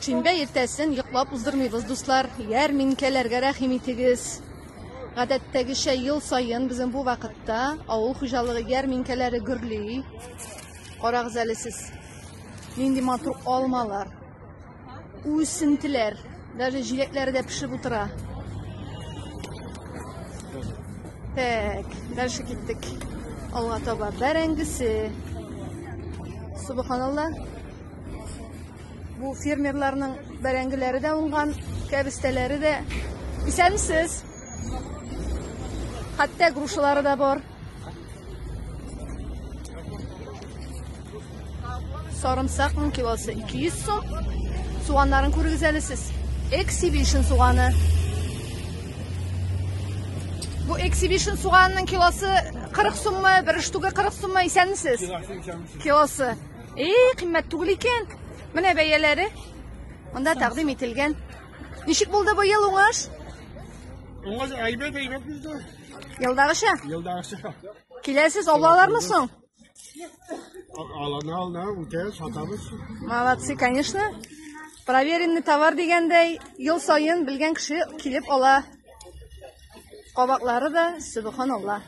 Шимбә иртәсен йоклап уздырмыйбыз, дуслар. Ярминкәләргә рәхим итегез. Гадәттәгечә ел саен безнең бу вакытта авыл хуҗалыгы ярминкәләре гөрли. Карагыз әле сез. Нинди матур алмалар. Үсентеләр. Даже җиләкләре дә пешеп утыра. Так, дальше киттек. Алга таба бәрәңгесе. Субханалла. Бу фермерларның бәрәңгеләре дә уңган, кәбестәләре дә. Исәнмесез. Хәтта грушалары да бар. Сарымсакның килосы 200 сум. Суганнарын күрегез әле сез. Exhibition суганы. Бу Exhibition суганының килосы 40 суммы, бер штука 40 суммы, исәнмесез? Килосы. Эй, кыйммәт түгел икән. Менә бәяләре. Монда тәкъдим ителгән. Ничек булды быел уңыш? Уңыш әйбәт, әйбәт булды. Елдагыча? Елдагыча. Киләсез, алалармы соң? Аланы ална, үтә, сатабыз. Молодцы, конечно. Проверенный товар дигәндәй, ел саен белгән кеше килеп ала. Кабаклары да, сөбханалла.